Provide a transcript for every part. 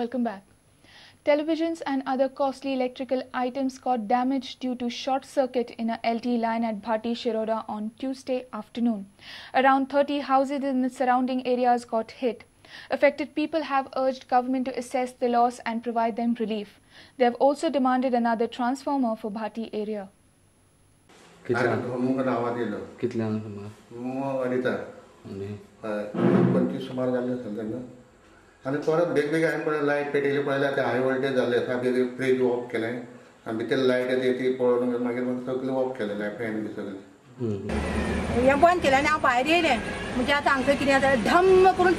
Welcome back. Televisions and other costly electrical items got damaged due to short circuit in a LT line at Bhati Shiroda on Tuesday afternoon. Around 30 houses in the surrounding areas got hit. Affected people have urged government to assess the loss and provide them relief. They have also demanded another transformer for Bhati area. आनी परत बेग बेगीन हांवें पळय light पेटयली पळयल्यार ते हाय voltage जाल्ले आसा. बेगीन फ्रीज ऑफ केलें आनी भितर लायट येता ती पळोवन मागीर सगळें ऑफ केलें लायट फॅन बी सगळें हें बंद केलें आनी हांव भायर येयलें. म्हणजे आतां हांगसर कितें जाता ढम्म करून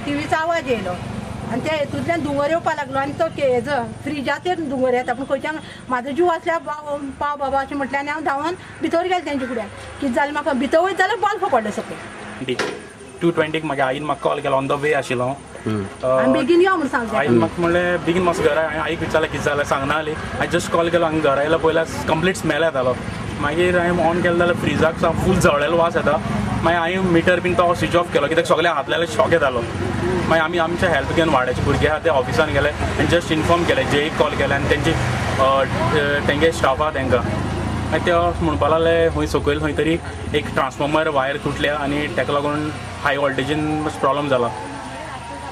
टिवीचो आवाज येयलो आनी त्या हेतूंतल्यान धुंवर येवपा लागलो आनी तो हेजो फ्रिजाचेर धुंवर येता. पूण खंयच्यान म्हाजो जीव आसल्यार पाव बाबा अशें म्हटलें आनी हांव धांवन भितर गेलें तेंचे फुड्यान. कितें जालें म्हाका भितर वयता जाल्यार बल्ब पडलो सगळें. 2:20 म्हागे आईन म्हाका कॉल केलो, ऑन the वे आशिल्लो हांव. बेगीन यो म्हूण सांगलें आईन म्हाका, म्हणलें बेगीन मातसो घरा. हांवें आईक विचारलें कितें जालें, सांगना जाली. हांवें जस्ट कॉल केलो, हांगा घरा येयलो पळयल्यार कंप्लीट स्मेल येतालो. मागीर हांवें ऑन केलें जाल्यार फ्रिजाक फूल जळ्ळेलो वास येता. मागीर हांवें मिटर बीन तो स्विच ऑफ केलो कित्याक सगळ्या हातल्याले शॉक येतालो. मागीर आमी आमचे हेल्प घेवन वाड्याचे भुरगे आहा ते ऑफिसान गेले आनी जस्ट इन्फॉर्म केलें, जेईक कॉल केलें आनी तेंची तेंगे स्टाफ आहा तेंकां. मागीर ते म्हणपाक लागले खंय सकयल खंय तरी एक ट्रान्सफॉर्मर वायर तुटल्या आनी ताका लागून हाय वोल्टेजीन प्रॉब्लम जाला.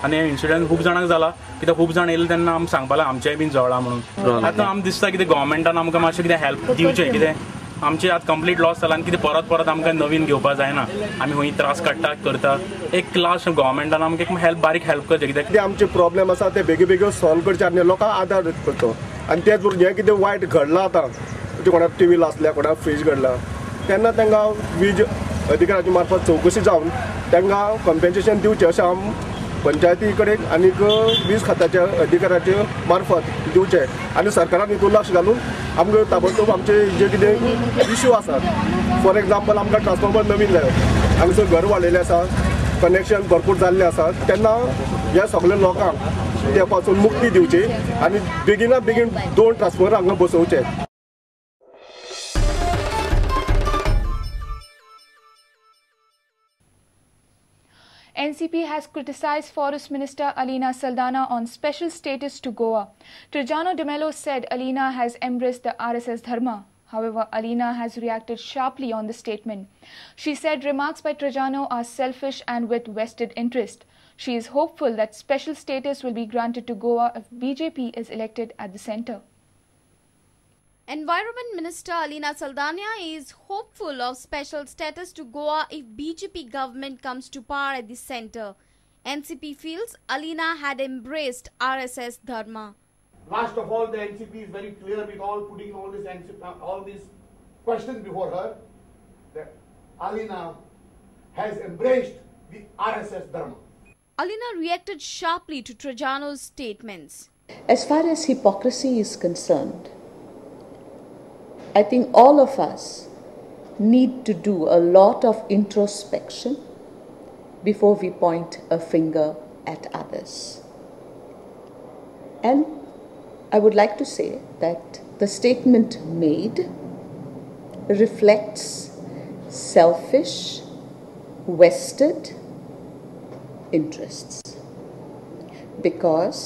आनी इन्सिडंट खूब जाणांक जाला कित्याक खूब जाण येयले तेन्ना आमी सांगपाक लागले आमचेंय बीन जळ्ळां म्हणून. आतां आमकां दिसता कितें गोवोरमेंटान आमकां मातशें कितें हेल्प दिवचें, कितें आमचें आतां कंप्लीट लॉस जाला आनी कितें परत परत आमकां नवीन घेवपाक जायना. आमी खंय त्रास काडटा करता, एक लास्ट गोवोरमेंटान आमकां एक हेल्प बारीक हेल्प करचें कित्याक कितें आमचे प्रॉब्लेम आसा ते बेगीन बेगीन सॉल्व करचे आनी लोकांक आदार करचो. आनी तेच बरोबर हें कितें वायट घडलां आतां, कोणाक टिवी लासल्या, कोणाक फ्रीज घडला, तेन्ना तांकां वीज अधिकाऱ्याच्या मार्फत चवकशी जावन तांकां कंपेन्सेशन दिवचें अशें हांव पंचायती कडेन आनीक वीज खात्याच्या अधिकाऱ्याच्या मार्फत दिवचें. आनी सरकारान हितून लक्ष घालून आमकां ताबडतोब आमचे जे कितें इश्यू आसात, फॉर एग्जाम्पल आमकां ट्रान्सफॉर्मर नवीन जायो, हांगसर घर वाडयलें आसा, कनेक्शन भरपूर जाल्लें आसा, तेन्ना ह्या सगळ्या लोकांक त्या पासून मुक्ती दिवची आनी बेगिना बेगीन 2 ट्रान्सफॉर्मर हांगा बसोवचे. NCP has criticized Forest Minister Alina Saldanha on special status to Goa. Trajano de Mello said Alina has embraced the RSS Dharma. However, Alina has reacted sharply on the statement. She said remarks by Trajano are selfish and with vested interest. She is hopeful that special status will be granted to Goa if BJP is elected at the centre. Environment Minister Alina Saldanha is hopeful of special status to Goa if BJP government comes to power at the centre. NCP feels Alina had embraced RSS Dharma. Last of all, the NCP is very clear with all putting all this all these questions before her that Alina has embraced the RSS Dharma. Alina reacted sharply to Trajano's statements. As far as hypocrisy is concerned, I think all of us need to do a lot of introspection before we point a finger at others. And I would like to say that the statement made reflects selfish, vested interests. Because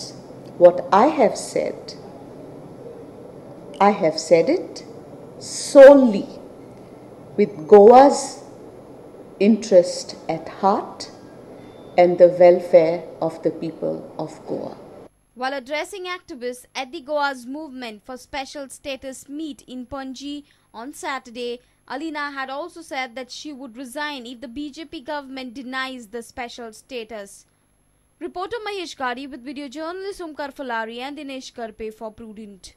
what I have said it solely with Goa's interest at heart and the welfare of the people of Goa. While addressing activists at the Goa's Movement for Special Status meet in Panaji on Saturday, Alina had also said that she would resign if the BJP government denies the special status. Reporter Mahesh Gadi with video journalist Omkar Falari and Dinesh Karpe for Prudent.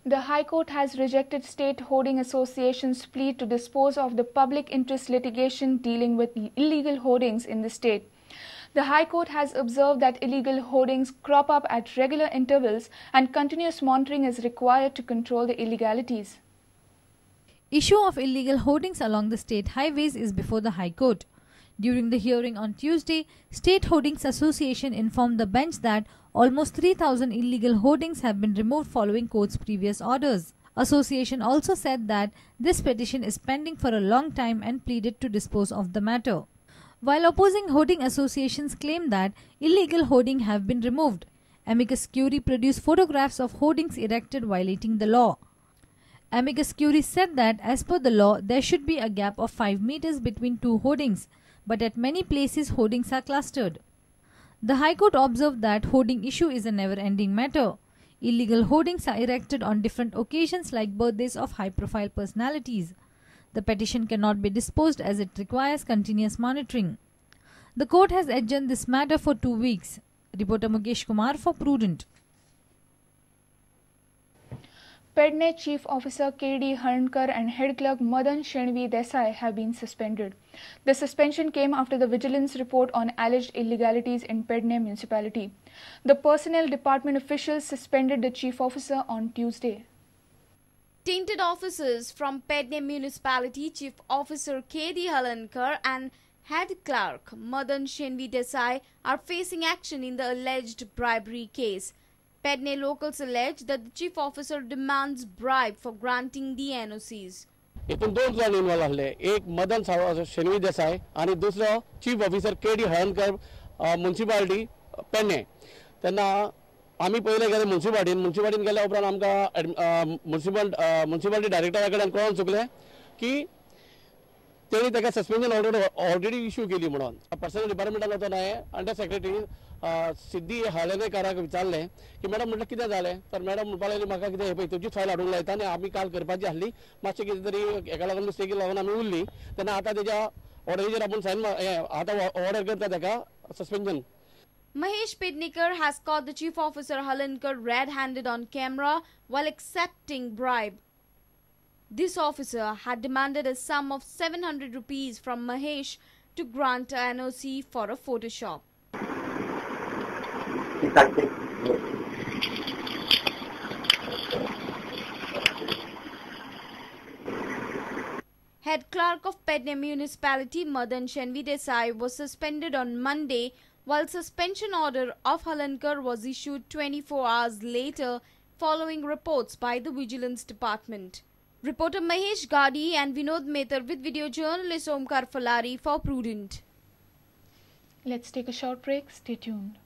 The High Court has rejected State Hoarding Association's plea to dispose of the public interest litigation dealing with illegal hoardings in the state. The High Court has observed that illegal hoardings crop up at regular intervals and continuous monitoring is required to control the illegalities. Issue of illegal hoardings along the state highways is before the High Court. During the hearing on Tuesday, State Hoardings Association informed the bench that almost 3,000 illegal hoardings have been removed following court's previous orders. Association also said that this petition is pending for a long time and pleaded to dispose of the matter. While opposing hoarding associations claim that illegal hoarding have been removed, Amicus Curiae produced photographs of hoardings erected violating the law. Amicus Curiae said that as per the law, there should be a gap of 5 meters between two hoardings, but at many places hoardings are clustered. The High Court observed that hoarding issue is a never-ending matter. Illegal hoardings are erected on different occasions like birthdays of high-profile personalities. The petition cannot be disposed as it requires continuous monitoring. The court has adjourned this matter for 2 weeks. Reporter Mukesh Kumar for Prudent. Pedne Chief Officer K.D. Harnkar and Head Clerk Madan Shenvi Desai have been suspended. The suspension came after the vigilance report on alleged illegalities in Pedne municipality. The Personnel Department officials suspended the Chief Officer on Tuesday. Tainted officers from Pedne Municipality Chief Officer K.D. Halankar and Head Clerk Madan Shenvi Desai are facing action in the alleged bribery case. Pedne locals allege that the chief officer demands bribe for granting the NOCs. हितून दोन जाण involve आसले, एक मदन शेणवी देसाय आनी दुसरो chief officer K D Halarnkar municipality Pedne. तेन्ना आमी पयले गेले मुन्सिपालिटीन, मुन्सिपालिटीन गेल्या उपरांत आमकां मुन्सिपालिटी डायरेक्टरा कडेन कळोन चुकलें की तेणी ताका सस्पेन्शन ऑर्डर ऑलरेडी इश्यू केली म्हणून. पर्सनल डिपार्टमेंटान वचून हांवें अंडर सेक्रेटरी सिद्धी हळर्णेकाराक विचारलें की मॅडम म्हटलें कितें जालें, तर मॅडम म्हणपाक लागली म्हाका कितें हें पळय तुजीच फायल हाडूंक लायता आनी आमी काल करपाची आसली, मातशें कितें तरी हेका लागून मिस्टेकी लागून आमी उरली, तेन्ना आतां तेज्या ऑर्डरीचेर आपूण सायन आतां ऑर्डर करता ताका suspension. Mahesh Pednekar has caught the chief officer Halankar red-handed on camera while accepting bribe. This officer had demanded a sum of 700 rupees from Mahesh to grant an NOC for a Photoshop. Head clerk of Pedne Municipality Madan Shenvi Desai was suspended on Monday, while suspension order of Halankar was issued 24 hours later following reports by the Vigilance Department. Reporter Mahesh Gadi and Vinod Mehtar with video journalist Omkar Falari for Prudent. Let's take a short break. Stay tuned.